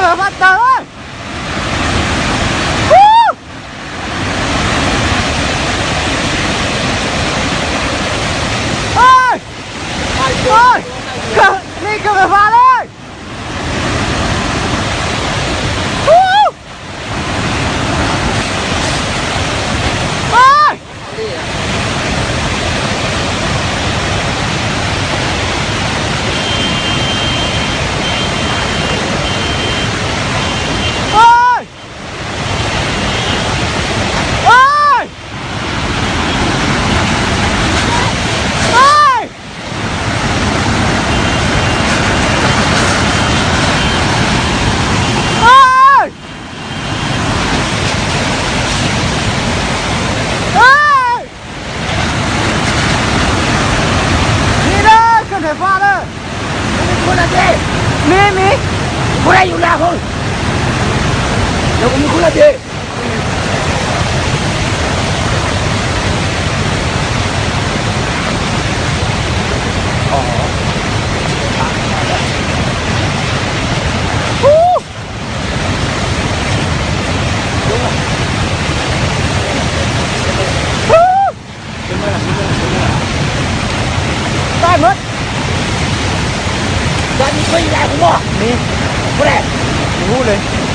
Tawg fab tawg. Ej, ej, kawg li kawg fab li. Ej. Ej. Ej. Ej. Ej. Ej. Ni da, kawg nrhais fab lawm. Ni, ni. Ej, muab. Ni, kuv hu li.